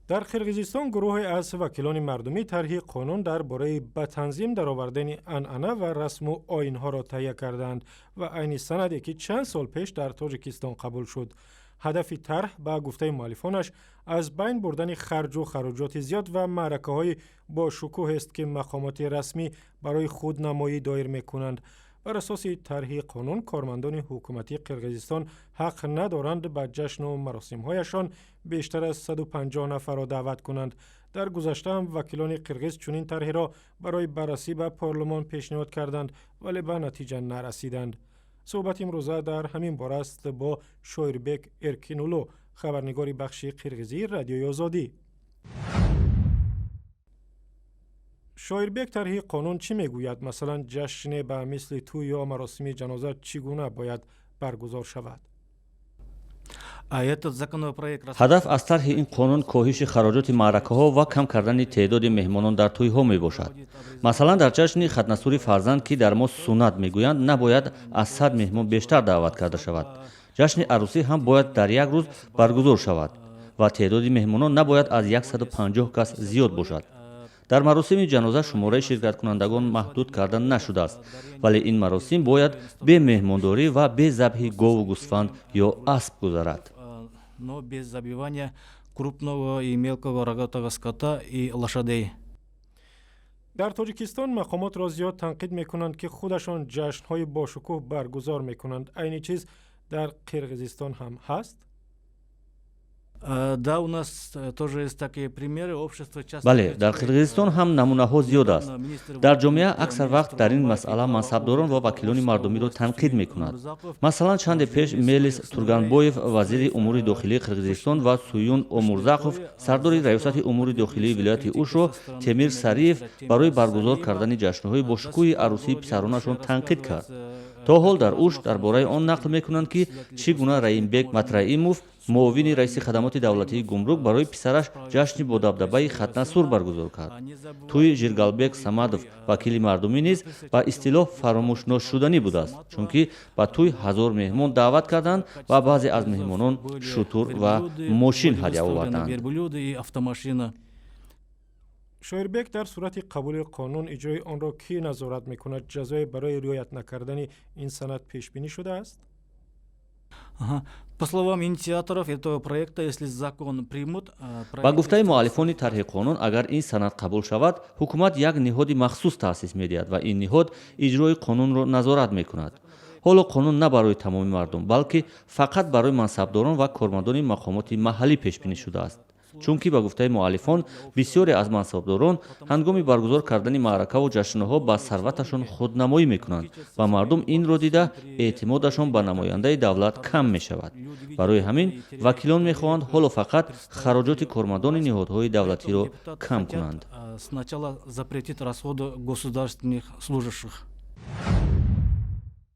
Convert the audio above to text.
Дар Қирғизистон гурӯҳе аз вакилони мардумӣ тарҳи қонун дар бораи ба танзим даровардани анъана ва расму оинҳоро таҳия кардаанд ва айни санаде, ки чанд сол пеш дар Тоҷикистон қабул шуд. Ҳадафи тарҳ, ба гуфтаи муаллифонаш, аз байн бурдани харҷу хароҷоти зиёд ва маъракаҳои бошукӯҳест, ки мақомоти расмӣ барои худнамоӣ доир мекунанд. Бар асоси тарҳи қонун, кормандони ҳукуматии Қирғизистон ҳақ надоранд ба ҷашну маросимҳояшон бештар аз 150 нафарро даъват кунанд. Дар гузашта ҳам вакилони қирғиз чунин тарҳеро барои баррасӣ ба парлумон пешниҳод карданд, вале ба натиҷа нарасиданд. Суҳбати имрӯза дар ҳамин бора аст бо Шоирбек Эркинулу, хабарнигори бахши қирғизии Радиои Озодӣ. Шоирбек, тарҳи қонун чӣ мегӯяд? Масалан, ҷашне ба мисли тӯй ё маросими ҷаноза чӣ гуна бояд баргузор шавад? Ҳадаф аз тарҳи ин қонун коҳиши хароҷоти маъракаҳо ва кам кардани теъдоди меҳмонон дар тӯйҳо мебошад. Масалан, дар ҷашни хатнасури фарзанд, ки дар мо суннат мегӯянд, набояд аз 100 меҳмон бештар даъват карда шавад. Ҷашни арӯсӣ ҳам бояд дар як рӯз баргузор шавад ва теъдоди меҳмонон набояд аз 150 кас зиёд бошад. Дар маросими ҷаноза шумораи ширкаткунандагон маҳдуд карда нашудааст, вале ин маросим бояд бе меҳмондорӣ ва бе забҳи гову гӯсфанд ё асп гузарад. Но без забивания крупного и мелкого рогатого скота и лошадей. Дар Тоҷикистон мақомотро зиёд танқид мекунанд, ки худашон ҷашнҳои бошукӯҳ баргузор мекунанд. Айни чиз дар Қирғизистон ҳам ҳаст? Да, у нас тоже есть такие примеры. Общество часто Бале, дар Қирғизистон ҳам намунаҳо зиёд аст. Дар ҷомеа аксар вақт дар ин масъала мансабдорон ва вакилони мардумиро танқид мекунад. Масалан, чанде пеш Мелис Турганбоев, вазири умури дохилии Қирғизистон, ва Суюн Омурзақов, сардори раёсати умури дохилии вилояти Ушро Темир Сариев барои баргузор кардани ҷашнҳои бошукӯҳи арӯсии писаронашон танқид кард. То ҳол дар Уш дар бораи он нақл мекунанд, ки чӣ гуна Раимбек Матраимов, муовини раиси хадамоти давлатии гумрук, барои писараш ҷашни бодабдабаи хатнасур баргузор кард. Тӯи Жиргалбек Самадов, вакили мардумӣ, низ ба истилоҳ фаромӯшношуданӣ будааст, чунки ба тӯй 1000 меҳмон даъват карданд ва баъзе аз меҳмонон шутур ва мошин ҳадя оварданд. Шоирбек, дар сурати қабули қонун иҷрои онро кӣ назорат мекунад? Ҷазое барои риоят накардани ин санад пешбинӣ шудааст? По словам инициаторов этого проекта, если закон примут, Ба гуфтаи муаллифони тарҳи қонун, агар ин санад қабул шавад, ҳукумат як ниҳоди махсус таъсис медиҳад ва ин ниҳод иҷрои қонунро назорат мекунад. Ҳоло қонун на барои тамоми мардум, балки фақат барои мансабдорон ва кормандони мақомоти маҳаллӣ пешбинӣ шудааст, чунки ба гуфтаи муаллифон, бисёре аз мансабдорон ҳангоми баргузор кардани маъракаву ҷашнҳо ба сарваташон худнамоӣ мекунанд ва мардум инро дида эътимодашон ба намояндаи давлат кам мешавад. Барои ҳамин вакилон мехоҳанд ҳоло фақат хароҷоти кормандони ниҳодҳои давлатиро кам кунанд. Сначала запретить расходы государственных служащих.